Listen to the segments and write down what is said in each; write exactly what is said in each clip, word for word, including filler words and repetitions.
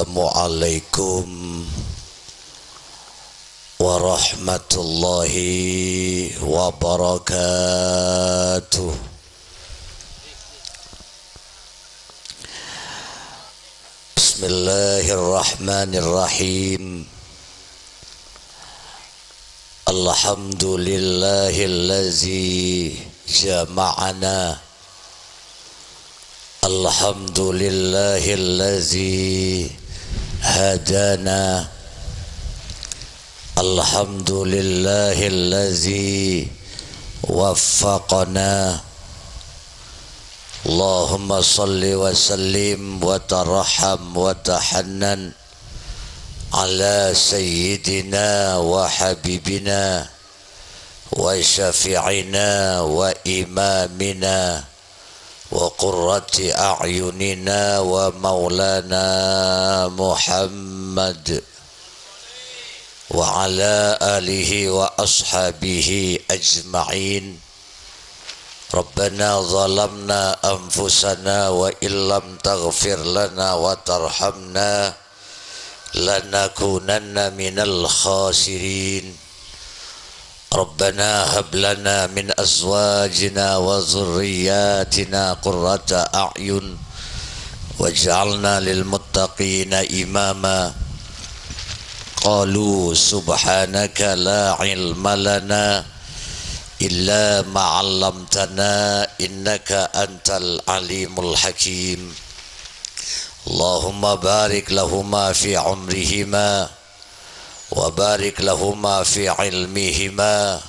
Assalamualaikum warahmatullahi wabarakatuh. Bismillahirrahmanirrahim. Alhamdulillahillazi jama'ana. Alhamdulillahillazi hadana. Alhamdulillahillazi waffaqana. Allahumma shalli wa sallim wa tarham wa tahannan ala sayyidina wa habibina wa syafi'ina wa imamina wa qurrati a'yunina wa maulana Muhammad wa ala alihi wa ashabihi ajma'in. Rabbana zalamna anfusana wa illam taghfir lana wa tarhamna lanakunanna minal khasirin. Rabbana hab lana min azwajina wa dzurriyyatina qurrata a'yun waj'alna lil muttaqina imama. Qalu subhanaka la ilma lana illa ma 'allamtana innaka antal alimul hakim. Allahumma barik lahuma fi umrihima wa barik lahuma fi ilmihima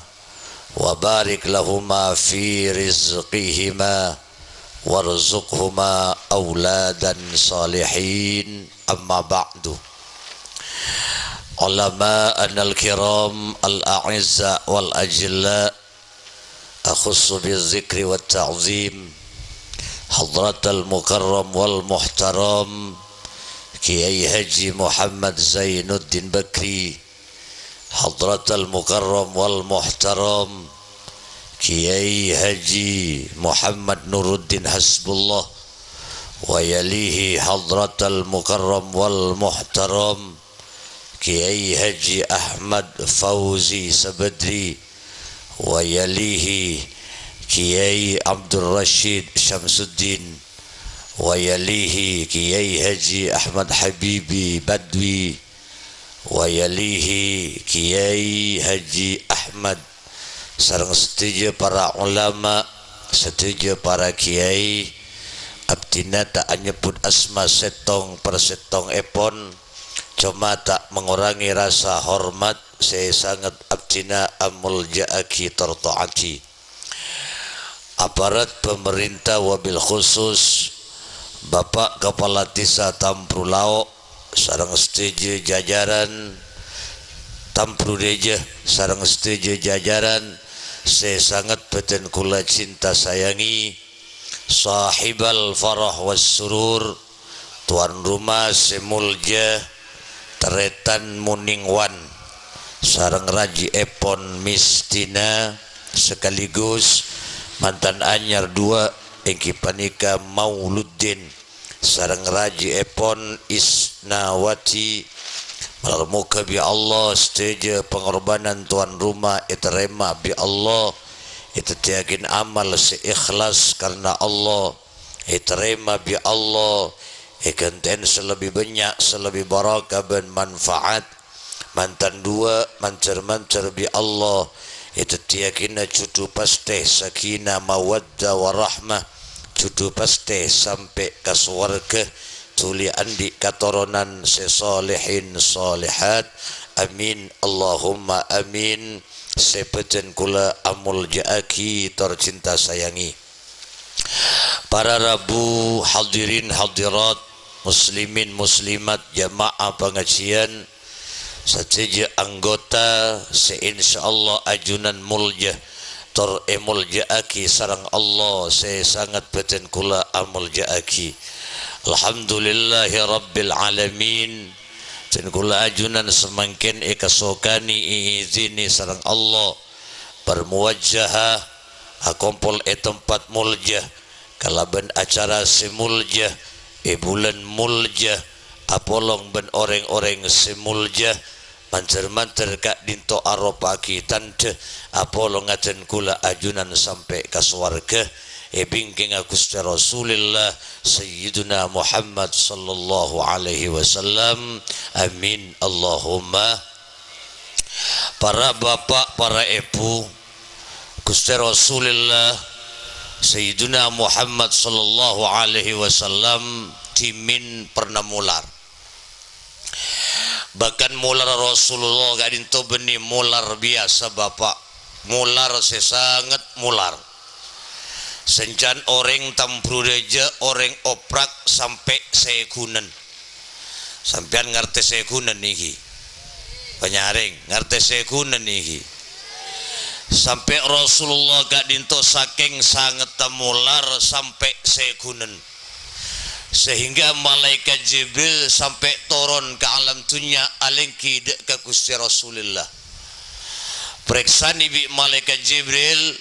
wa barik lahuma fi rizqihima warzuqhuma auladan salihin. Amma ba'du. Ulama'anal kiram al-a'izza wal ajilla, akhussu bidzikri wat ta'zim hadratal mukarram wal muhtaram Kiai Haji Muhammad Zainuddin Bakri, hadratal mukarram wal muhtaram Kiai Haji Muhammad Nuruddin Hasbullah, wa yalihi hadratal mukarram wal muhtaram Kiai Haji Ahmad Fauzi Sabadri, wa yalihi Kiai Abdul Rashid Syamsuddin, wa yalihi Kiai Haji Ahmad Habibi Badwi, wa yalihi Kiai Haji Ahmad, sareng sadhâjâ para ulama, sadhâjâ para kiai. Abdhina ta' anyebbhut asma sèttong per sèttongèpon, coma ta' mangorangè rasa hormat sè sanget abdhina amolja'aghi tor ta'adhi. Aparat pamarènta, wabil khusus Bapa' Kapala Dhisa Tamprulao sareng sadhâjâ jajaran, Tamprurèja sareng sadhâjâ jajaran sè sanget bhâdhân kaulâ cinta sayangi, sahibal farah was surur, towan roma sè molja, tarètan Muningwan, sareng rajièpon Mistina, sakaligus mantan anyar duwâ', èngghi panèka Mauluddin, sareng rajièpon Isnawati. Malar moghâ bi' Allah sadhâjâ pangorbhânan towan roma ètarèma bi' Allah, èdhâddhiyâghin amal sè ikhlas karna Allah, ètarèma bi' Allah, èghântè'èn sè lebbi bânnya', sè lebbi barokah bân manfaat. Mantan duwâ', manjhâr-manjhâr bi' Allah, èdhâddhiyâghina jhudhu pastè, sakinah, mawaddah, warahmah, jhudhu pastè sampè' ka sowarghâ, dhuli andi' katoronan sè solehin solehat. Amin, Allahumma amin. Sè bhâdhân kaulâ amolja'aghi tor cinta sayangi. Para rabu, hadirin hadirat, muslimin muslimat, jamaah pangajiân, sadhâjâ anggota sè insyaallah ajunan molja tor èmolja'aghi sareng Allah sè sanget bhâdhân kaulâ amolja'aghi. Alhamdulillahi rabbil alamin. Bhâdhân kaulâ ajunan samangkèn èkasokanè, èidhinè sareng Allah. Bermuwajahah, akompol è tempat molja, kalabân acara sè molja, è bulân molja, Apolong bân orèng-orèng sè molja, mandhâr-mandhâr ka'dinto aropa'aghi tandhâ apolong ngajhân kaulâ ajunan sampè' ka sowarghâ, è bingkèngnga Ghustè Rasulillah Sayyiduna Muhammad sallallahu alaihi wasallam. Amin, Allahumma. Para bapa', para èbhu, Ghustè Rasulillah Sayyiduna Muhammad sallallahu alaihi wasallam dhimèn pernah molar. Bahkan molar Rasulullah ka'dinto bânnè molar biyasa, Bapa'. Molar sè sanget molar. Sèncan orèng tambhuru rajâ, orèng oprak sampè' sèghunân. Sampèyan ngartè sèghunân nèka? Panyarèng, ngartè sèghunân nèka? Sampè' Rasulullah ka'dinto sakèng sangetta molar sampè' sèghunân. Sehingga Malaèkat Jibril sampè' toron ka alam dhunnya alèngghi dâ' ka Ghustè Rasulillah. Parèksanè bi' Malaèkat Jibril,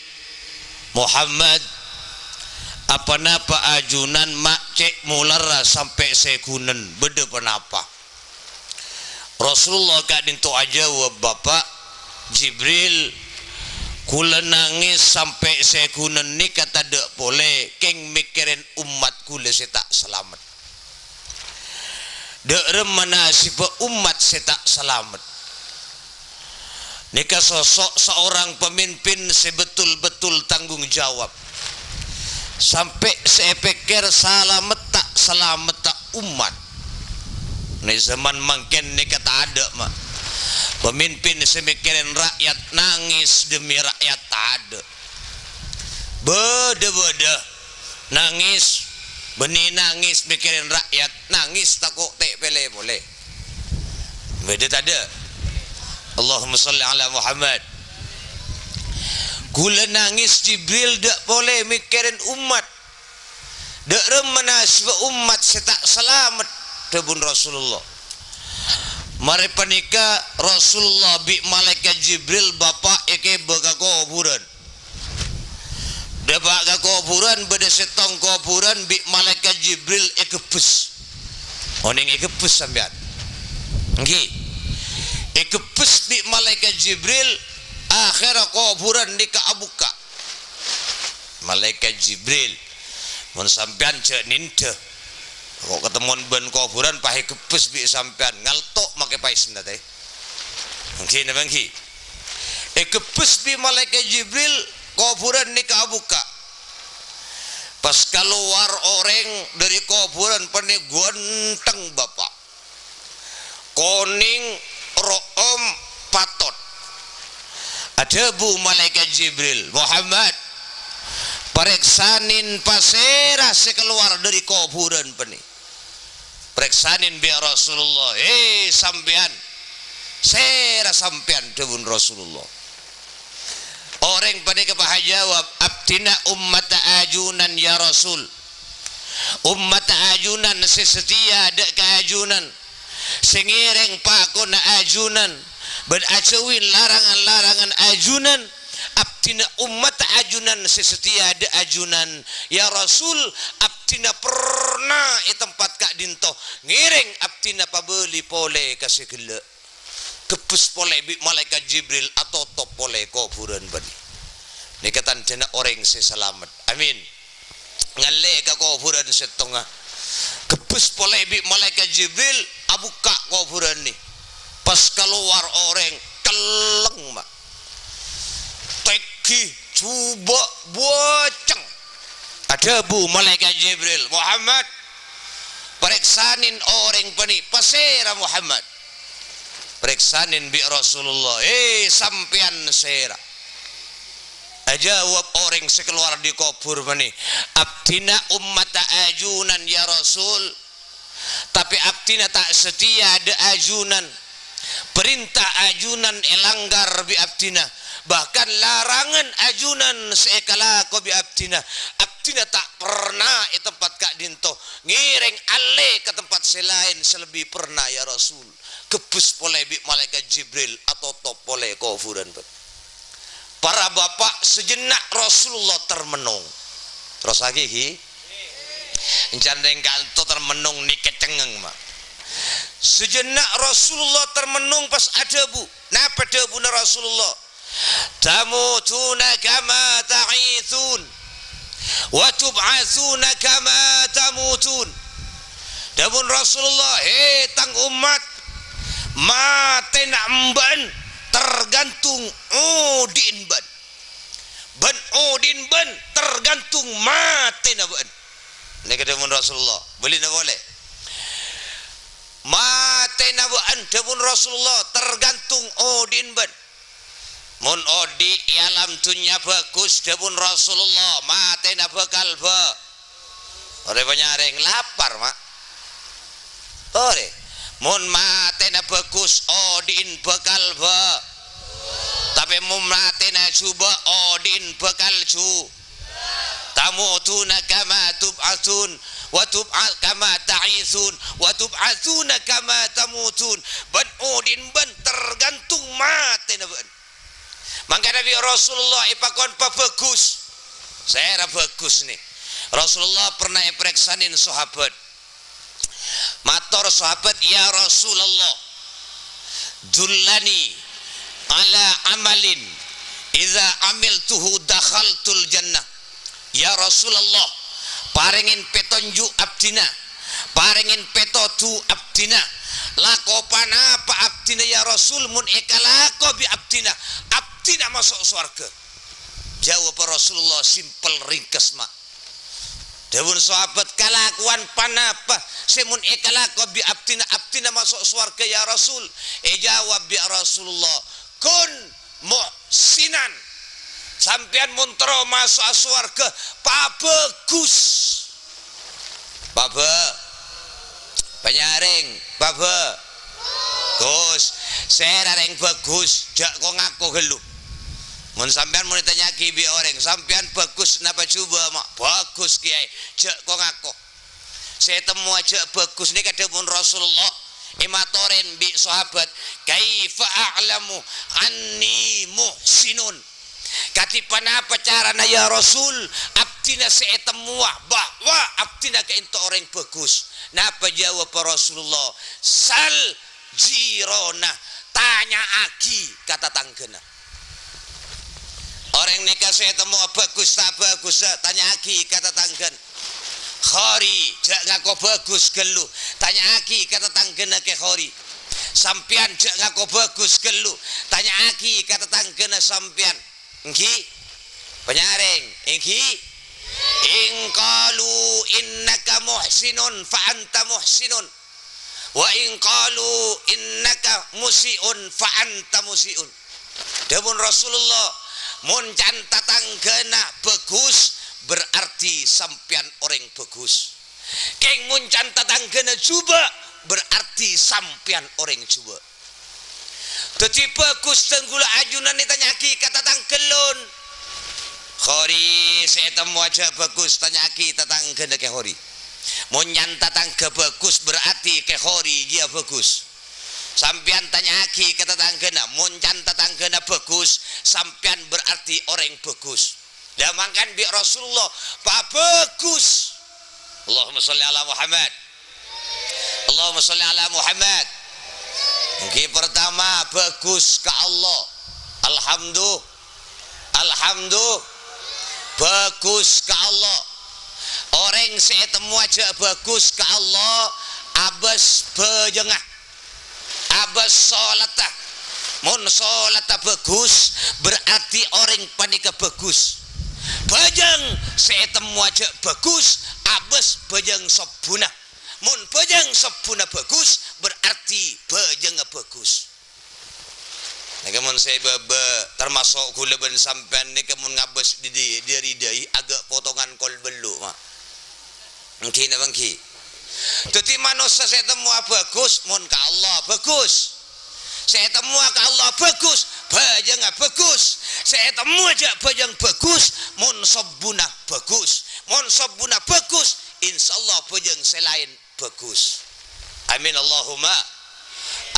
"Muhammad, aponapa ajunan ma' cè' molarra sampè' sèghunân? Bâdâ ponapa?" Rasulullah ka'dinto ajâwâb, "Bapa', Jibril, kaulâ nangès sampè' sèghunân nèka tadâ' polè, kèng mèkkèrè ommat kaulâ sè ta' salamet. Dâ' remma nasibbhâ ommat sè ta' salamet?" Nèka sosok saorang pamimpin sè betul-betul tanggung jawab. Sampè' sè èpèkkèr salamet ta' salametta ommat. Nè zaman mangkèn nèka tadâ', ma'. Pamimpin sè mèkkèrè ra'yat, nangès demi ra'yat, tadâ'. Bâdâ-bâdâ nangès, bânnè nangès mèkkèrè ra'yat, nangès tako' ta' èpèlè polè. Bâdâ tadâ'? Allahumma shalli ala Muhammad. Kaulâ nangès Jibril dâ' polè mèkkèrè ommat. Dâ' remma nasibbhâ ommat sè ta' salamet, dhâbuna Rasulullah. Marè panèka Rasulullah bi' Malaèkat Jibril, Bapa', èkèbâ ka kobhurân. Dâpa' ka kobhurân, bâdâ sèttong kobhurân bi' Malaèkat Jibril èkebbhâs. Onèng èkebbhâs sampèyan? Èngghi. Èkebbhâs bi' Malaèkat Jibril, akhèrra kobhurân nèka abukka'. Malaèkat Jibril, mon sampèyan jhâ' nèndhâ. Ko' katemmowan bân kobhurân pas èkebbhâs bi' sampèyan, ngalto' makè paèsna, tè. Èngghi napa èngghi? Èkebbhâs bi' Malaèkat Jibril, kobhurân nèka abukka'. Pas kalowar orèng dâri kobhurân panè ghânteng, Bapa'. Konèng, ro'om, patot. Adhâbu Malaèkat Jibril, "Muhammad, parèksanè pasèra sè kalowar dâri kobhurân panè." Parèksanè bi' Rasulullah, "Hè, sampèyan, sèra sampèyan?" dhâbuna Rasulullah. Orèng panèka pas ajâwâb, "Abdhina ommatta ajunan, ya Rasul. Ommatta ajunan sè satèya dâ' ka ajunan, sè ngèrèng pakonna ajunan, bân ajhâuwi larangan-larangan ajunan. Abdhina ommatta ajunan sè satèya dâ' ajunan, ya Rasul, abdhina perna è tempat ka'dinto, ngèrèng abdhina pabâli polè ka sè ghellâ'." Kebbhis polè bi' Malaèkat Jibril, atotop polè kobhurân bânnè. Nèka tandhâna orèng sè salamet. Amin. Ngallè ka kobhurân sèttongnga. Kebbhis polè bi' Malaèkat Jibril, abukka' kobhurân nè. Pas kalowar orèng, kellèng, ma'. Tèngghi, jhubâ', bâceng. Adhâbu Malaèkat Jibril, "Muhammad, parèksanè orèng bânnè, pasèra Muhammad?" Parèksanè bi' Rasulullah, "Hè, sampèyan sèra?" Ajâwâb orèng sè kalowar dâri kobhur bânnè, "Abdhina ommatta ajunan, ya Rasul. Tapè abdhina ta' satèya dâ' ajunan. Parènta ajunan èlanggar bi' abdhina. Bahkan larangan ajunan sè èkalako bi' abdhina. Abdhina ta' perna è tempat ka'dinto. Ngèrèng allè ka tempat sè laèn sè lebbi perna, ya Rasul." Kebbhis polè bi' Malaèkat Jibril, atotop polè kobhurân, bâ. Para bapa', sajhânna' Rasulullah termenung. Terrossaghi, ghi. Èncan rèng kanto termenung nèka cengngeng, ma'. Sajân Rasulullah termenung pas adhâbu. Napa dhâbuna Rasulullah? "Tamutuna kama ta'ithun, wa tub'atsuna kama tamutun." Dhâbuna Rasulullah, "He, tang ommat, matèna bâ'ân tergantung odi'na bâ'ân. Bân odi'na bâ'ân tergantung matèna bâ'ân." Nèka dhâbuna Rasulullah. Bâlina polè. "Matèna bâ'ân," dhâbuna Rasulullah, "tergantung odi'na bâ'ân." Mon odi' è alam dhunnya bhâghus, dhâbuna Rasulullah, matèna bhâkal bâ-, orè panyarèng lapar, ma'. Orè. Mon matèna bhâghus, odi'na bhâkal bâ-, tapè mon matèna jhubâ', odi'na bhâkal jhu-, "Tamutuna kama tub'atsun, wa tub'a-, kama ta'ithun, wa tub'atsuna kama tamutun." Bân odi'na bâ'ân tergantung matèna bâ'ân. Mangkana bi' Rasulullah èpakon pabhâghus. Sèra bhâghus nè. Rasulullah pernah èparèksanè sahabat. Mator sahabat, "Ya Rasulullah, dullani ala amalin idza amiltuhu dakhaltul jannah." "Ya Rasulullah, parèngè petunjuk abdhina, parèngè pètodhu abdhina. Lako ponapa abdhina, ya Rasul, mon èkalako bi' abdhina, abdhina maso' sowarghâ?" Jâwâbbhâ Rasulullah simpel, ringkes, ma'. Dhâbuna sahabat, "Kalakowan ponapa sè mon èkalako bi' abdhina, abdhina maso' sowarghâ, ya Rasul?" Èjâwâb bi' Rasulullah, "Kun muhsinan." Sampèyan mon terro maso'a sowarghâ, pabhâghus. Pabhâ-, panyarèng, pabhâ-, ghus. Sèra rèng bhâghus, jhâ' ko-ngako ghâllu. Mon sampèyan mon ètanya'aghi bi' orèng, "Sampèyan bhâghus napa jhubâ', ma'?" "Bhâghus, Kèyaè," jhâ' ko-ngako. Sè ètemmowa jhâ' bhâghus nèka dhâbuna Rasulullah, èmatorè bi' sahabat, "Kaifa a'lamu anni muhsinun?" Kadhi ponapa carana, ya Rasul, abdhina sè ètemmowa bahwa abdhina ka'ènto orèng bhâghus? Napa jâwâbbhâ Rasulullah? "Sal jirana, tanya'aghi ka tatangghâna." Orèng nèka sè ètemmowa bhâghus ta' bhâghus, tanya'aghi ka tatangghâna. Khori, jhâ' ngako bhâghus ghâllu, tanya'aghi ka tatangghâna Kè Khori. Sampèyan jhâ' ngako bhâghus ghâllu, tanya'aghi ka tatangghâna sampèyan. Èngghi? Panyarèng, èngghi? "In qalu innaka muhsinun fa anta muhsinun. Wa in qalu innaka musi'un fa anta musi'un." Dhâbuna Rasulullah, "Mon can-tatangghâna bhâghus, berarti sampèyan orèng bhâghus. Kèng mon can-tatangghâna jhubâ', berarti sampèyan orèng jhubâ'." Dhâddhi bhâghus dhânggulâ ajunan ètanya'aghi ka tatangghâ ghâllu. Khori sè ètemmowa jhâ' bhâghus, tanya'aghi tatangghâna Kè Khori. Mon can-tatangghâ bhâghus, berarti Kè Khori jiyâ bhâghus. Sampèyan tanya'aghi ka tatangghâna, mon can-tatangghâna bhâghus, sampèyan berarti orèng bhâghus. Lah mangkana bi' Rasulullah pabhâghus. Allahumma sholli ala Muhammad. Allahumma sholli ala Muhammad. Èngghi pertama, bhâghus ka Allah. Alhamdu-, alhamdu-, bhâghus ka Allah. Orèng sè ètemmowa jhâ' bhâghus ka Allah, abâs bhâjângnga. Abâs sholatta. Mon sholatta bhâghus, berarti orèng panèka bhâghus. Bhâjâng sè ètemmowa jhâ' bhâghus, abâs bhâjâng sobbhuna. Mon bhâjâng sobbhuna bhâghus, berarti bhâjângnga bhâghus. Nèka mon sè bâbâ, termasuk ghulâ bân sampèyan nèka mon ngabâs dhi-, dhi-, dâri dâi aghâ' potongan kol bâllu', ma'. Èngghi napa èngghi? Dhâddhi manossa sè ètemmowa bhâghus, mon ka Allah bhâghus. Sè ètemmowa ka Allah bhâghus, bhâjângnga bhâghus. Sè ètemmowa jhâ' bhâjâng bhâghus, mon sobbhuna bhâghus. Mon sobbhuna bhâghus, insyaallah bhâjâng sè laèn bhâghus. Amin Allahumma.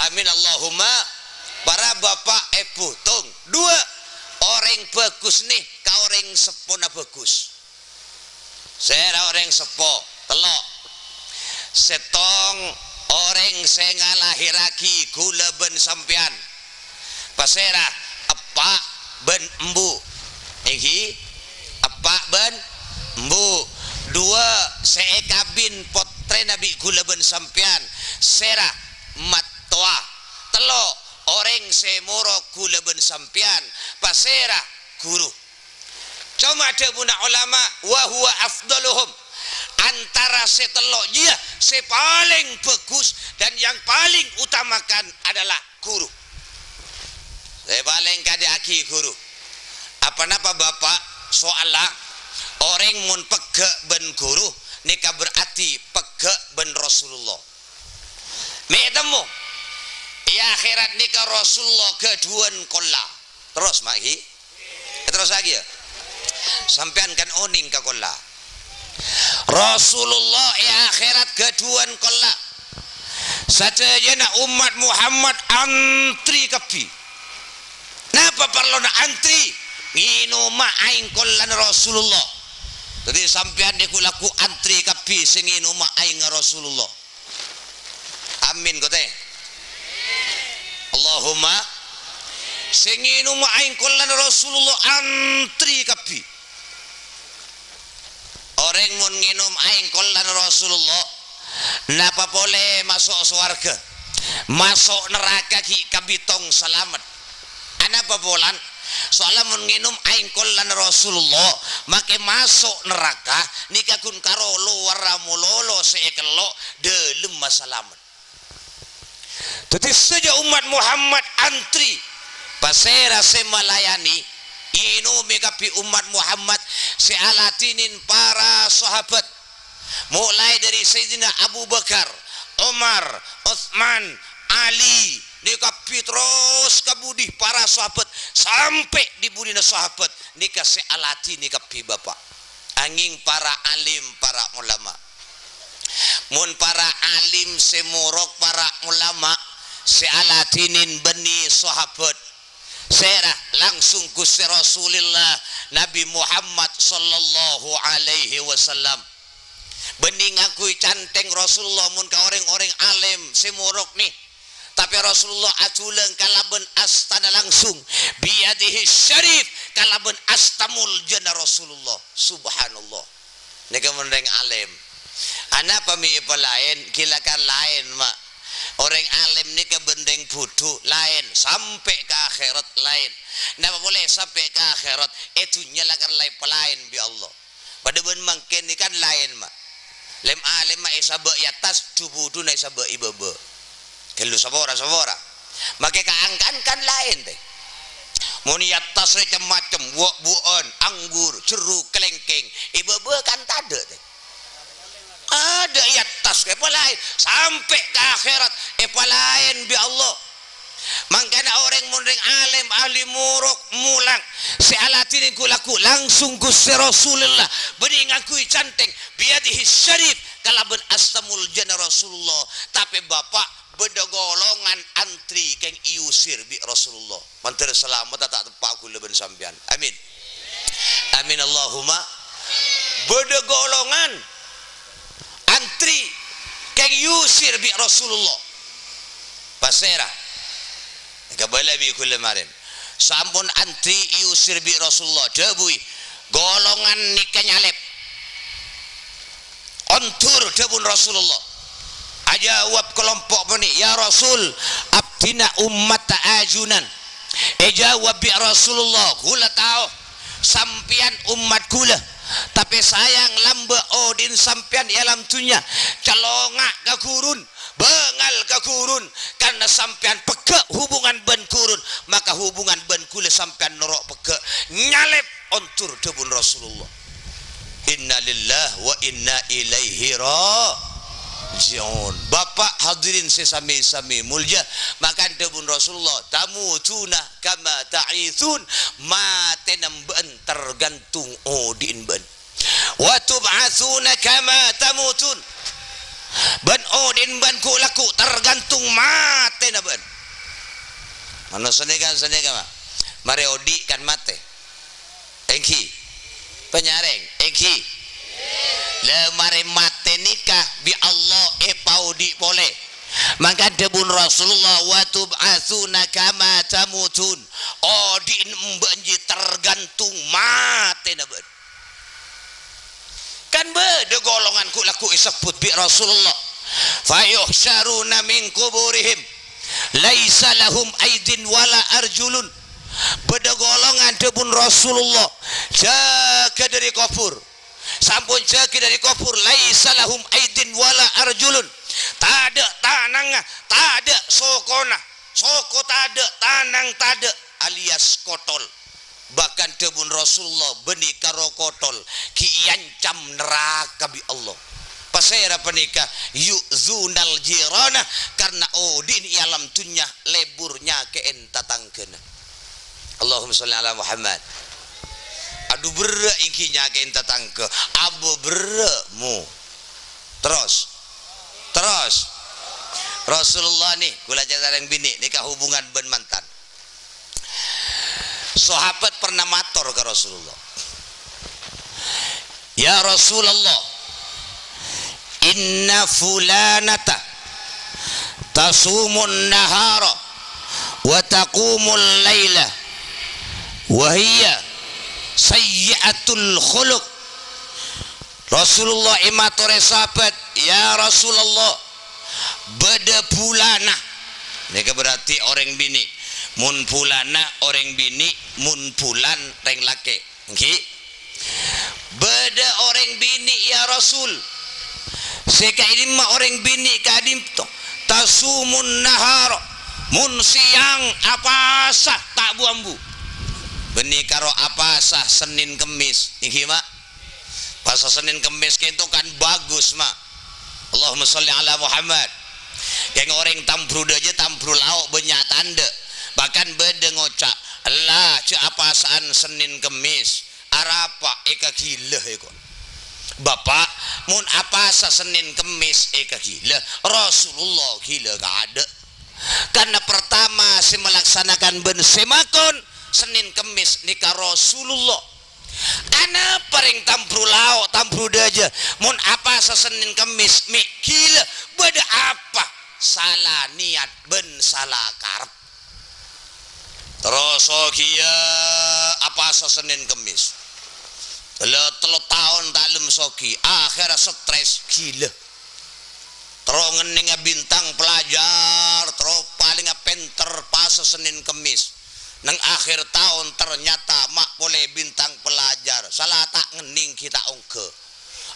Amin Allahumma. Para bapa', èbhu, tong. Duwâ', orèng bhâghus nè ka orèng seppona bhâghus. Sèra orèng seppo, tello'. Sèttong Orèng sè ngalahèrraghi ghulâ bân sampèyan, pasèra? Eppa' bân embu'. Èngghi, eppa' bân embu'. Duwâ', sè èkabin pottrèna bi' ghulâ bân sampèyan, sèra? Mattowa. Tello', orèng sè morok ghulâ bân sampèyan, pasèra? Ghuru. Coma dhâbuna ulama, "Wa huwa afdaluhum." Antara sè tello' jiyâ sè palèng bhâghus dan yang paling utamakan adalah ghuru. Sè palèng kadhi'aghi ghuru. Apa-napa, Bapa'? Soalla orèng mon pegghâ' bân ghuru, nèka berarti pegghâ' bân Rasulullah. Mè' temmo, è akhèrat nèka Rasulullah ghâdhuwân kolla. Terros, ma' ghi? Èterrossaghi, yâ. Sampèyan kan onèng ka kolla. Rasulullah è akhèrat ghâdhuwân kolla. Sadhâjâna ommat Muhammad antri kabbhi. Napa parlona antri? Ngènoma aèng kollana Rasulullah. Dhâddhi sampèyan nèko lagghu antri kabbhi sè ngènoma aèngnga Rasulullah. Amin, kote. Allahumma. Sè ngènoma aèng kollana Rasulullah antri kabbhi. Orèng mon ngènom aèng kollana Rasulullah, napa polè maso' sowarghâ? Maso' naraka ghi' kabitong salamet. Anapa polana? Soalla mon ngènom aèng kollana Rasulullah, makè maso' naraka nèka ghun karo lowarra malolo sè èkello', dâlemma salamet. Dhâddhi sadhâjâ ommat Muhammad antri. Pasèra sè malayanè? Ènomè kabbhi ommat Muhammad sè aladhinin para sahabat. Molaè dhâri Sayyidina Abu Bakar, Umar, Utsman, Ali, nèka kabbhi terros ka budi para sahabat, sampè' dhi-budina sahabat nèka sè aladhini kabbhi, Bapa'. Angèng para alim, para ulama. Mon para alim sè morok para ulama sè aladhinin bânnè sahabat, sèra? Langsung Ghustè Rasulillah Nabi Muhammad sallallahu alaihi wasallam. Bânnè ngangghuy canthèng Rasulullah mon ka orèng-orèng alim sè morok nè. Tapè Rasulullah ajhulang kalabân astana langsung, biyadihi syarif, kalabân asta moljâna Rasulullah. Subhanallah. Nèka mon rèng alim. Anapa mè' èpalaèn? Ghi lakar laèn, ma'. Orèng alim nèka bân rèng budhu laèn, sampè' ka akhèrat laèn. Napa polè sampè' ka akhèrat? È dhunnya lakar la èpalaèn bi' Allah. Padâ bân mangkèn nèka kan laèn, ma'. Lem-alem ma' èsabâ' è attas, dhu-budhuna èsabâ' è bâbâ. Ghâllu sapora-sapora. Makè kaangkan kan laèn, tè. Mon è attas rè cem-macem, bu'-bu'ân, anggur, jeruk, kalèngkèng. È bâbâ kan tadâ', tè. Adâ' è attas, èpalaèn. Sampè' ka akhèrat, èpalaèn bi' Allah. Mangkana orèng mon rèng alèm, ahli morok, molang, sè aladhinin ghu-lagghu langsung Ghustè Rasulullah, bânnè ngangghuy canthèng, biyadihi syarif, kalabân asta moljâna Rasulullah. Tapè, Bapa', bâdâ golongan antri kèng èusir bi' Rasulullah. Mandhâr salamedhâ ta' teppa' ghulâ bân sampèyan. Amin. Amin, Allahumma. Bâdâ golongan antri kèng èusir bi' Rasulullah. Pasèra? Kabâlâ bi' ghulâ marèn. Sampon antri èusir bi' Rasulullah. Dhâbuy, "Golongan nèka nyalèp." "Ondur," dhâbuna Rasulullah. Ajâwâb kalompo' panè, "Ya Rasul, abdhina ommatta ajunan." Èjâwâb bi' Rasulullah, "Ghulâ tao sampèyan ommat ghulâ, tapè sayang lambâ' odi'na sampèyan è alam dhunnya, cellonga' ka ghurun, bângal ka ghurun, karna sampèyan pegghâ' hubungan bân ghurun, maka hubungan bân ghulâ sampèyan noro' pegghâ'." Nyalèp ondur, dhâbuna Rasulullah. Innalillahi wa inna ilaihi raji'un. Bapa', hadirin sè sami-sami molja, mangkana dhâbuna Rasulullah, "Tamutuna kama ta'ithun," matèna bâ'na tergantung odi'na bâ'na. "Wa tub'atsuna kama tamutun," bân odi'na bâ'na ghu-lagghu tergantung matèna bâ'na. Manossa nèka, sanèka, ma', marè odi' kan matè. Èngghi. Panyarèng, èngghi. La marè matè nèka bi' Allah èpaodi' polè. Mangkana dhâbuna Rasulullah, "Wa tub'atsuna kama tamutun." Odi'na bâ'na jiyâ tergantung matèna bâ'na. Kan bâdâ golongan ghu'-, lagghu' èsebbhut bi' Rasulullah, "Fayuhsyaruna min quburihim laisa lahum aidin wala arjulun." Bâdâ golongan, dhâbuna Rasulullah, jâgâ dâri kobhur. Sampon jâgâ dâri kobhur, "Laisa lahum aidin wala arjulun." Tadâ' tanangnga, tadâ' sokona. Soko tadâ', tanang tadâ', alias kotol. Bahkan dhâbuna Rasulullah, bânnè karo kotol ghi' èancam naraka bi' Allah. Pasèra panèka? "Yu'dzunal jirana," karna odi'na è alam dhunnya lebur nyakè'è tatangghâna. Allahumma sholli ala Muhammad. Adu berrâ' èngghi nyakè'è tatangghâ, abâ berrâ' mu. Terros. Terros. Rasulullah nè, kaulâ carèta rèng binè', nèka hubungan bân mantan. Sahabat pernah mator ka Rasulullah, "Ya Rasulullah, inna fulanata tasumun nahara wa taqumul laila wa hiya sayyi'atul khuluq." Rasulullah èmatorè sahabat, "Ya Rasulullah, bâdâ bulana." Nèka berarti orèng binè'. Mon bulana orèng binè', mon bulan rèng lakè'. Èngghi? "Bâdâ orèng binè', ya Rasul, sè ka'dimma orèng binè' ka'dinto, tasumun nahara, mon sèyang apasa ta' bu-ambu." Bânnè karo apasa Sennèn Kemmès. Èngghi, Ma'? Pasa Sennèn Kemmès kento kan bagus, Ma'. Allahumma sholli ala Muhammad. Kèng orèng Tambru Dâjâ, Tambru Lao' bânnya' tandhâ. Bahkan bâdâ ngoca', "Ella, jhâ' apasa'an Sennèn Kemmès. Arapa èkaghilâ èko." Bapa', mon apasa Sennèn Kemmès èkaghilâ, Rasulullah ghilâ kaadâ'. Karna pertama sè malaksanakan bân sè makon Sennèn Kemmès nèka Rasulullah. Anapa rèng Tambru Lao', Tambru Dâjâ, mon apasa Sennèn Kemmès mè' ghilâ? Bâdâ apa? Sala niyat bân sala karep. Terros soghiyâ apasa Sennèn Kemmès. La tello taon ta' lem soghi, akhèrra stres, ghilâ. Terro ngennènga bintang pelajar, terro palènga pènter pasa Sennèn Kemmès. Neng akhir taon ternyata ma' polè bintang pelajar. Sala ta' ngennèng ghi' ta' ongghâ.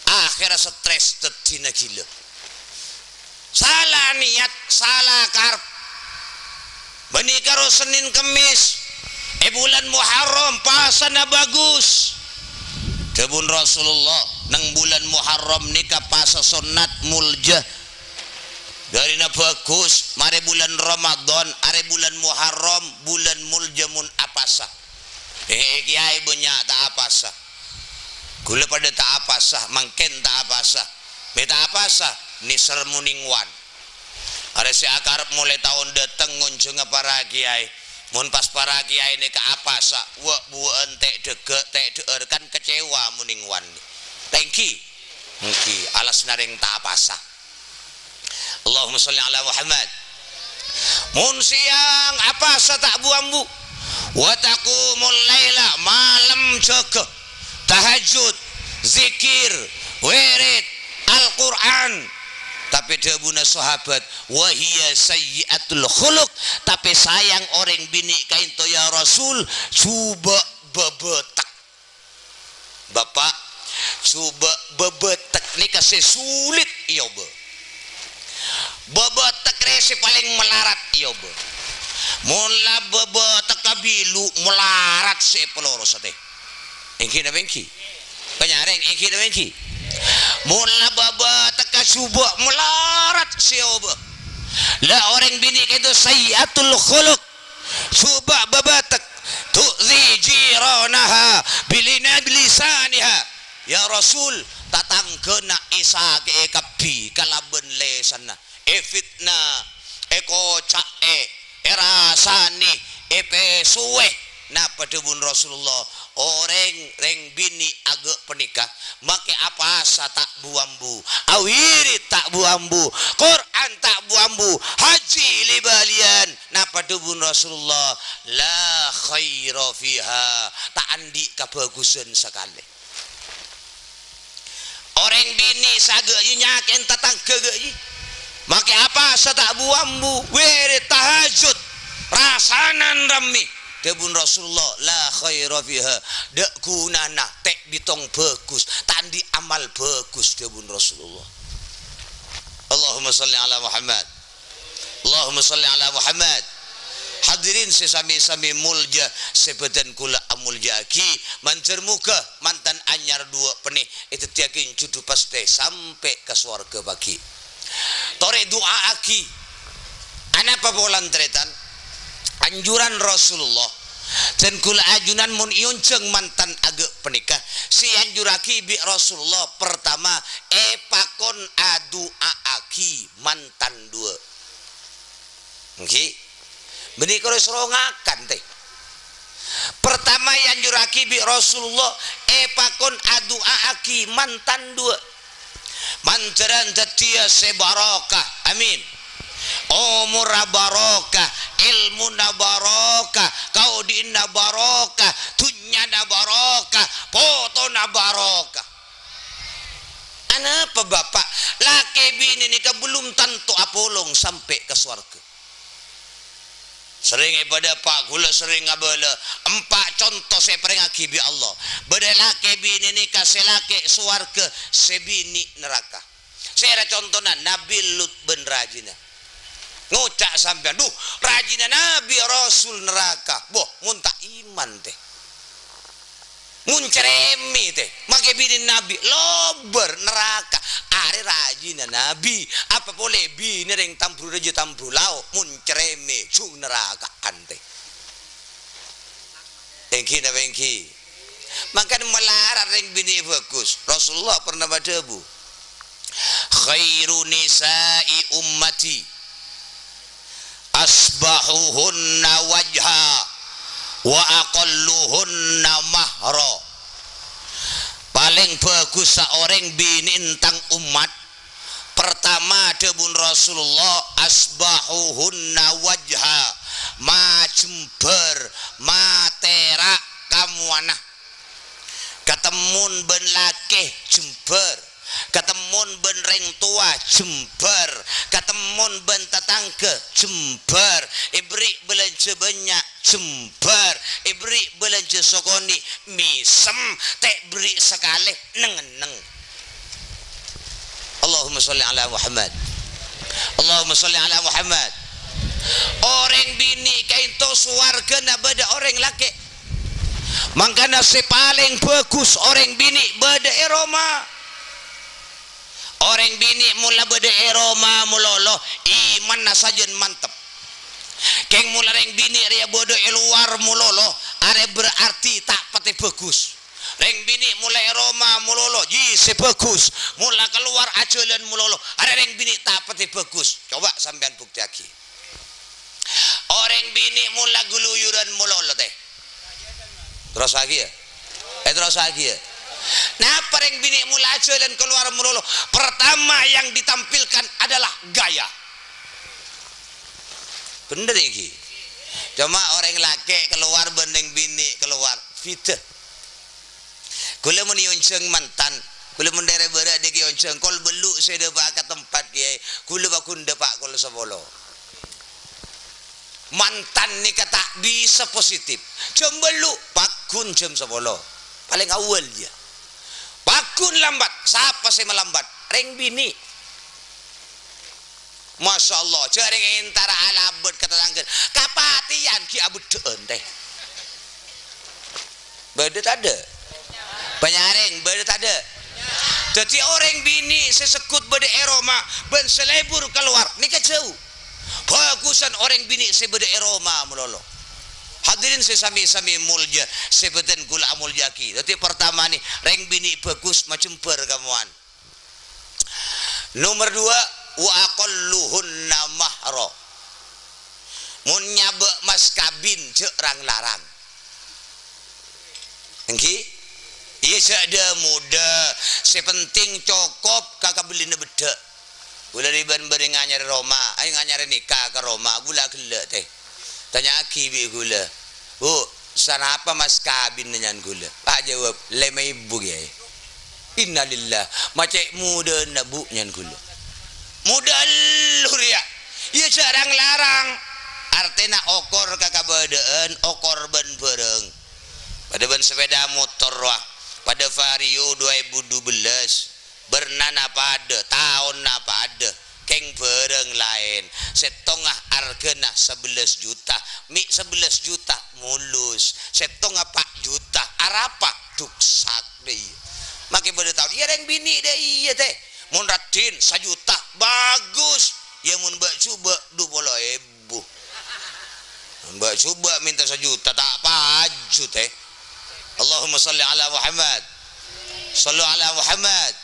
Akhèrra stres, dhâddhina ghilâ. Sala niyat, sala karep. Bânnè karo Sennèn Kemmès è bulân Muharram, pasana bagus. Dhâbuna Rasulullah, neng bulân Muharram nèka pasa sonnat, mulja. Dârina bagus, marè bulân Ramadan, arè bulân Muharram, bulân mulja mon apasa. He, kèyaè bânnya' ta' apasa. Ghulâ padâ ta' apasa, mangkèn ta' apasa. Mè' ta' apasa, nèser Morning One. Arè sè akarep molaè taon dâteng ngonjhunga para kèyaè. Mon pas para kèyaè nèka apasa, wâ'-buwâ'ân tè' dhâghâ', tè' dhâ'âr, kan kecewa Morning One. Ta' ènggi? Ènggi, alasna rèng ta' apasa. Allahumma sholli ala Muhammad. Mon sèyang apasa ta' bu-ambu. Wa taqumul laila, malem jâgâ, tahajjud, zikir, wirid, Al-Qur'an. Tapè dhâbuna sahabat, "Wa hiya sayyi'atul khuluq," tapè sayang orèng binè' ka'ento, ya Rasul, jhubâ' bâbâtek. Bapa', jhubâ' bâbâtek nèka sè sulit èobâ. Bâbâtek rè sè palèng malarat èobâ. Mon la bâbâtek kabilu, malarat sè èpalorosè. Ènggi napa ènggi? Panyarèng, ènggi napa ènggi? Mon la bâbâtek ka jhubâ', malarat sè èobâ. La orèng binè' ka'ento sayyi'atul khuluq. Jhubâ' bâbâtek, tu'dzi jiranaha bilina-, bilisaniha. Ya Rasul, tatangghâna èsakè'è kabbhi kalabân lèsanna. Èfitna, èkoca'è, èrasanè, èpèsowè. Napa dhâbuna Rasulullah? Orèng rèng binè' aghâ' panèka makè apasa ta' bu-ambu, awirid ta' bu-ambu, Qur'an ta' bu-ambu, hajji li bâliyân. Napa dhâbuna Rasulullah? "La khaira fiha." Ta' andi' kabhâghusân sakalè. Orèng binè' sè aghâ' nyakè'è tatangghâ aghâ'. Makè apasa ta' bu-ambu, wirid tahajjud, rasanan rammè. Dhâbuna Rasulullah, "La khaira fiha." Dâ' ghunana, tè' bitong bhâghus, ta' andi' amal bhâghus, dhâbuna Rasulullah. Allahumma shalli ala Muhammad. Allahumma shalli ala Muhammad. Hadirin sè sami-sami molja, sè bâdân kaulâ amolja'aghi, manjhâr moghâ mantan anyar duwâ' panè èdhâddhiyâghi jhudhu pastè sampè' ka sowarghâ pagghi'. Torè du'a'aghi. Anapa polana tarètan? Anjuran Rasulullah. Dân kaulâ ajunan mon èonjhâng mantan aghâ' panèka, sè èanjurraghi bi' Rasulullah, partama, èpakon adu'a'aghi mantan duwâ'. Ènggi. Bânnè karo soro ngakan, tè. Partama èanjurraghi bi' Rasulullah, èpakon adu'a'aghi mantan duwâ'. Manjhârân dhâddhiyâ sè barokah. Amin. Omorra barokah, èlmona barokah, kaodi'na barokah, dhunnyana barokah, potona barokah. Anapa, Bapa'? Lakè binè nèka bellum tanto apolong sampè' ka sowarghâ. Serrèng èpadâpa', kaulâ serrèng abâlâ empa' conto sè èparèngaghi bi' Allah. Bâdâ lakè binè nèka sè lakè sowarghâ, sè binè' naraka. Sèra contona Nabi Lut bân rajina. Ngoca' sampèyan, "Dhu, rajina Nabi Rasul naraka." Boh, mon ta' iman, tè. Mon cerrèmmè, tè, makè binè Nabi, lobâr naraka. Arè rajina Nabi, apa polè binè rèng tambru rajâ tambru lao', mon cerrèmmè, jhung naraka'an, tè. Ènggi napa ènggi? Mangkana malarat rèng binè' bhâghus. Rasulullah pernah madhâbu, "Khairu nisa'i ummati asbahuhunna wajha wa aqalluhunna mahra." Palèng bhâghussa orèng binè' è tang ommat. Partama, dhâbuna Rasulullah, "Asbahuhunna wajha," majembhâr, matèra' kamowana. Katemmon bân lakè jembhâr, katemmon bân rèng towa jembhâr, katemmon bân tatangghâ jembhâr, èberri' bâlânjhâ bânnya' jembhâr, èberri' bâlânjhâ sakonè' mèsem, ta' èberri' sakalè neng-enneng. Allahumma shalli ala Muhammad. Allahumma shalli ala Muhammad. Orèng binè' ka'dinto sowarghâna bâdâ orèng lakè'. Mangkana sè palèng bhâghus orèng binè' bâdâ è roma. Orèng binè' mon la bâdâ è roma malolo, imanna sajân mantep. Kèng mon la rèng binè' rèya bâdâ è lowar malolo, arèya berarti ta' patè bhâghus. Rèng binè' mon la è roma malolo, ji sè bhâghus. Mon la kalowar ajhâlân malolo, arèya rèng binè' ta' patè bhâghus. Coba sampèyan buktèyaghi. Orèng binè' mon la ghuluyuran malolo, tè. Terrossaghiyâ. Eh, terrossaghiyâ. Napa rèng binè' mon la ajhâlân kalowar malolo? Pertama yang ditampilkan adalah gaya. Bhender ènggi. Coma orèng lakè' kalowar bân rèng binè' kalowar, bhidhâ. Kaulâ mon èonjhâng mantan, kaulâ mon dârâ bârâ' nèkè èonjhâng, kol bâllu' sè dâpa'a ka tempat kèyaè, kaulâ paggun dâpa' kol sapolo. Mantan nèka ta' bisa positif. Jam bâllu', paggun jam sapolo. Palèng awwal, yâ. Paggun lambat, sapa sè malambat? Rèng binè'. Masya Allah, jhâ' rèng entara alabât ka tatangghâna. Kapatèyan ghi' abheddhâ'ân, tè. Bâdâ tadâ'? Panyarèng, bâdâ tadâ'? Dhâddhi orèng binè' sè segghut bâdâ è roma bân sè lebur kalowar, nèka jhâu. Bhâghusân orèng binè' sè bâdâ è roma malolo. Hadirin sè sami-sami molja, sè bhâdhân kaulâ amolja'aghi. Dhâddhi, partamana, rèng binè' bhâghus majembhâr kamowana. Nomer duwâ', "Wa aqalluhunna mahra." Mon nyabâ' mas kabin, jhâ' rang-larang. Èngghi? Iyâ, jhâ' dâ-modâ. Sè penting cokop ka kabellina beddhâ'. Ghulâ ribân bâri' nganyarè roma, ay, nganyarè nika ka roma, ghulâ ghellâ', tè. Tanya'aghi bi' ghulâ, "Bu, sanapa mas kabinna nyan ghulâ?" Pas jâwâb, "Lèma èbu, Kèyaè." Innalillah, ma' cè' modâna, Bu, nyan ghulâ. Modâ ghâllu rèya. Iyâ, jhâ' rang-larang. Artèna okor ka kabâdâ'ân, okor bân bhârâng. Padâ bân sepèda motor rowa, padâ Vario dua èbu dubellâs. Bârnana padâ, taonna padâ, kèng bhârâng laèn. Sèttonga arghâna sabellâs juta, mè' sabellâs juta mulus. Sèttonga pa' juta, arapa? Duksak dâ' iyâ. Makè bâdâ taon, iyâ rèng binè' dâ' iyâ, tè. Mon raddhin, sajuta, bagus. Iyâ, mon bâ'-jhubâ', du polo èbu. Bâ'-jhubâ' mènta sajuta, ta' paju, tè. Allahumma shalli ala Muhammad. Shallu ala Muhammad.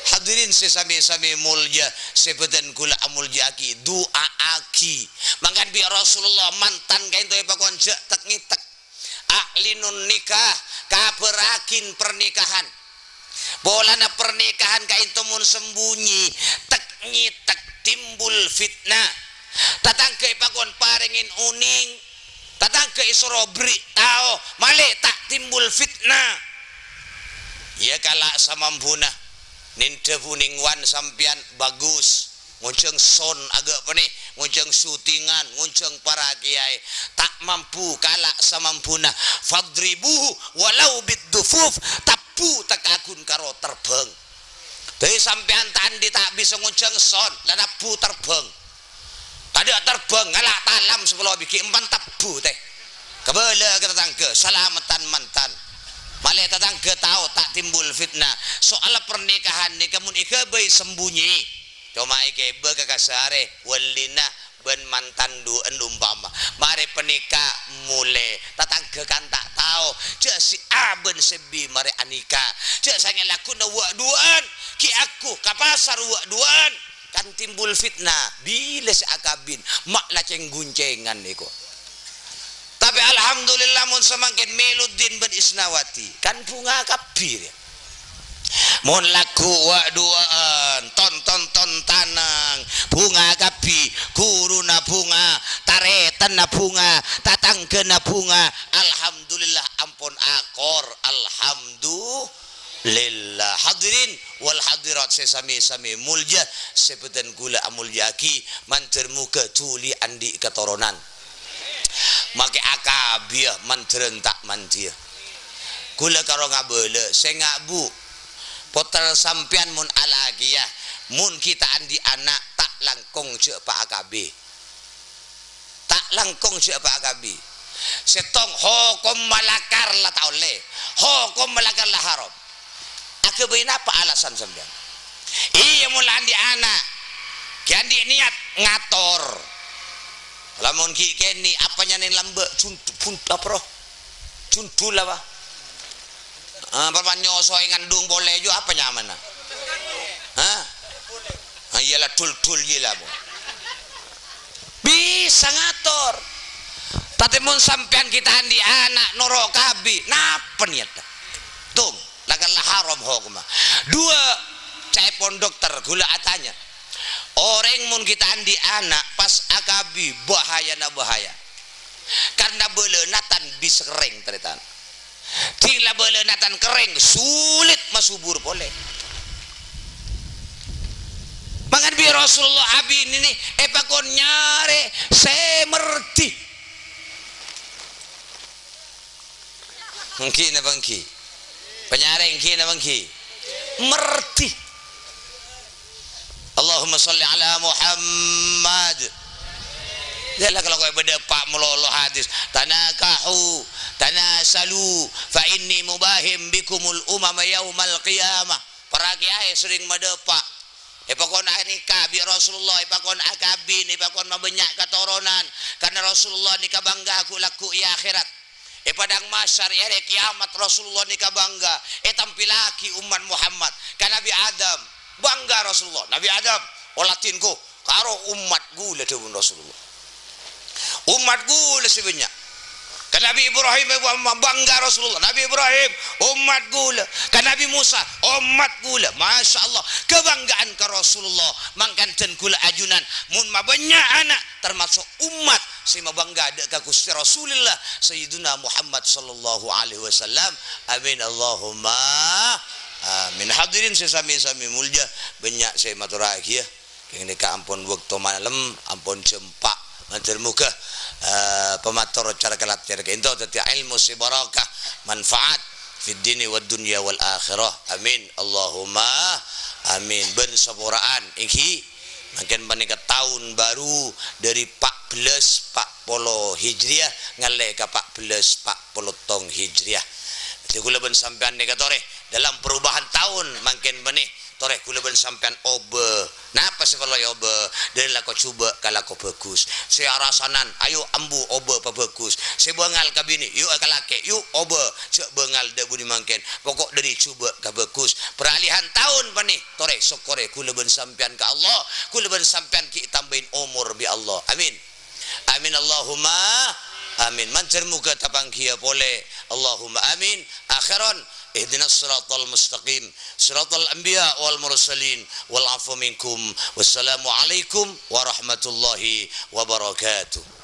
Hadirin sè sami-sami molja, sè bâdân ghulâ amolja'aghi, du'a'aghi. Mangkana bi' Rasulullah mantan kaènto èpakon jhâ' tek-ngètek. A'linun nikah, kabhârraghi pernikahan. Polana pernikahan kaènto mon sembunyi, tek-ngètek timbul fitnah. Tatangghâ èpakon parèngè onèng, tatangghâ èsoro berri' tao, malè ta' timbul fitnah. Iyâ, kala' samampuna. Nèndhâ bhunèng wan sampèyan, bagus. Ngonjhâng son aghâ' pènè, ngonjhâng syutingan, ngonjhâng para kèyaè. Ta' mampu, kala' samampuna. Fadribuhu walau biddufuf, tabbhu takaghun karo terbhâng. Dhâddhi sampèyan ta' andi' ta' bisa ngonjhâng son, la tabbhu terbhâng. Tadâ' terbhâng, ngala' talam sapolo bighi', empan tabbhu, tè. Kabâlâ ka tatangghâ, salameddhân mantan. Malè tatangghâ tao ta' timbul fitnah. Soal pernikahan nèka mon èghâbây sembunyi. Coma èkèbâ ka kasarè, wellina bân mantan du'ân umpama. Marè panèka molè, tatangghâ kan ta' tao, jhâ' si A bân si B marè anika. Jhâ' sangèl lagguna wâ'-duwâ'ân, ghi' aghu ka pasar wâ'-duwâ'ân. Kan timbul fitnah, bilâ sè akabin, ma' la cèng-goncèngan nèko. Tapè alhamdulillah mon samangkèn Meluddin bân Isnawati, kan bhunga kabbhi rèya. Mon lagghu wâ'-duwâ'ân, ton-tonton tanang, bhunga kabbhi, ghuruna bhunga, tarètanna bhunga, tatangghâna bhunga, alhamdulillah ampon akor, alhamdulillah. Hadirin wal hadirat sè sami-sami molja, sè bâdân kaulâ amolja'aghi, mandhâr moghâ dhuli andi' katoronan. Makè akabiyâ mandhârân ta' mandiyâ. Kaulâ karo ngabâlâ, sènga', Bu, pottrana sampèyan mon alakèya, mon ghi' ta' andi' ana', ta' langkong jhâ' pa-akabhi. Ta' langkong jhâ' pa-akabhi. Sèttong, hokomma lakar la ta' ollè. Hokomma lakar la haram. Aghâbây napa alasan sampèyan? Iyâ, mon la andi' ana', ghi' andi' niyat ngator. Lamon ghi' kènè', apa nyana lambâ', jund-, bund-, apa roh? Jundul apa? Ah, apa nyosoè ngandung polè jâ' apa nyamana? Hah? Ah, iyâ la dul-dul iyâ la, Bu. Bisa ngator. Tapè mon sampèyan ghi' ta' andi' ana' noro' kabbhi, napa niyatta? Tung, la kan la haram hokomma. Dua, ca'èpon dokter, kaulâ atanya. Orèng mon ghi' ta' andi' ana', pas akabhi, bahayana bahaya. Karna bâlâna tan bisa kerrèng, tarètan. Dhing la bâlâna tan kerrèng, sulit masubur polè. Mangkana bi' Rasulullah abinè nè èpakon nyarè sè merdi. Èngghi napa èngghi? Panyarè èngghi napa èngghi? Merdi. Allahumma shalli ala Muhammad. Yâ la, kalau kayak bâdâ pa' malolo hadis, "Tanakahu, tanasalu, fa inni mubahin bikumul umama yaumal qiyamah." Para kèyaè sering madâpa'. Èpakon anika bi' Rasulullah, èpakon akabin, èpakon mabânnya' katoronan. Karna Rasulullah nèka bangga ghu-, lagghu' è akhèrat. È padang mahsyar, è arè kiamat, Rasulullah nèka bangga ètampèllaghi ommat Muhammad ka Nabbhi Adam. Bangga Rasulullah, "Nabbhi Adam, oladhinko karo ommat ghulâ," dhâbuna Rasulullah. "Ommat ghulâ sè bânnya'." Ka Nabi Ibrahim, bângga Rasulullah. Nabi Ibrahim, ommat kaulâ. Ka Nabi Musa, ommat kaulâ. Masya Allah, kabângga'an ka Rasulullah. Mangkana dân kaulâ ajunan, mon mabânnya' ana', tamaso' ommat sè mabângga dâ' ka Ghustè Rasulillah, Sayyiduna Muhammad sallallahu alaihi wasallam. Amin, Allahumma amin. Hadirin sè sami-sami molja, bânnya' sè matorraghiyâ. Kèng nèka ampon bâkto malem, ampon jam empa'. Mandhâr moghâ, eh, pamator acara kalajhâr ka'dinto dhâddhi ilmu sè barokah, manfaat fid dini wad dunya wal akhirah. Amin. Allahumma amin. Bân saporaan, èngghi. Mangkèn panèka taon baru dâri pa' bellâs pa' polo Hijriah, ngallè ka pa' bellâs pa' polo tong Hijriah. Dhâddhi kaulâ bân sampèyan nèka torè dalam perubahan taon mangkèn bânnè. Torè kaulâ bân sampèyan obâ. Napa sè parlo èobâ? Dâri lako jhubâ' ka lako bhâghus. Sè arasanan, ayo ambu obâ pabhâghus. Sè bângal ka binè, yu' ka lakè', yu' obâ. Jhâ' bângal dâ' budhi mangkèn. Poko' dâri jhubâ' ka bhâghus. Peralihan taon panè. Torè sokkorè kaulâ bân sampèyan ka Allah. Kaulâ bân sampèyan ghi' ètambâi omor bi' Allah. Amin. Amin, Allahumma amin. Mandhâr moghâ tapangghiyâ polè. Allahumma amin. Akhiran, ihdinas siratal mustaqim, siratal anbiya wal mursalin, wal afu minkum. Wassalamualaikum warahmatullahi wabarakatuh.